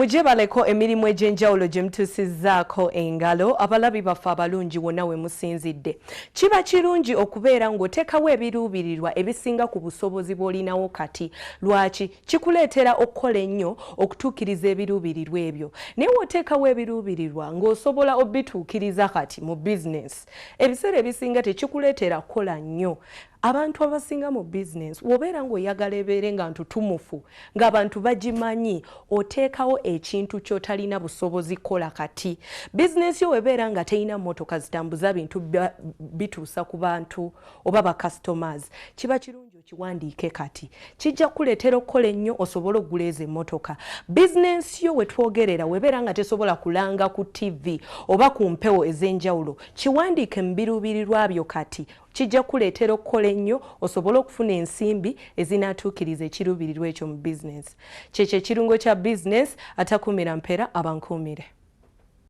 Mujebaleko emirimu egy'enjawulo gye mutuusizzaako engalo, abalabi baffe abalungi wonna we musinzidde. Kiba kirungi okubeera ng'oteekawo ebiruubirirwa ebisinga ku busobozi bw'olinawo kati. Lwaki? Kikuleetera okukola ennyo okutuukiriza ebiruubirirwa ebyo. Naye w'oteekawo ebiruubirirwa ng'osobola obituukiriza kati mu bizinensi, ebiseera ebisinga tekikuleetera kukola nnyo. Abantu abasinga mu bizinensi, w'obeera ng'oyagala ebeere nga ntutumufu, ng'abantu bagimanyi, oteekawo ekintu ky'otalina busobozi kukola kati. Bizinensi yo webeera nga terina mmotoka zitambuza bintu bituusa ku bantu oba ba customers, kiba kirungi okiwandiike kati. Kijja kukuleetera okukola ennyo osobole okugula ezo emmotoka. Bizinensi yo wetwogerera webeera nga tesobola kulanga ku TV oba ku mpewo ez'enjawulo, kiwandiike mu biruubirirwa byo kati. Kijja kukuleetera okukola ennyo osobole okufuna ensimbi ezinaatuukiriza ekiruubirirwa ekyo mu bizinensi. Kyekyo ekirungo kya bizinensi. Atakuumira mpeera abankuumire.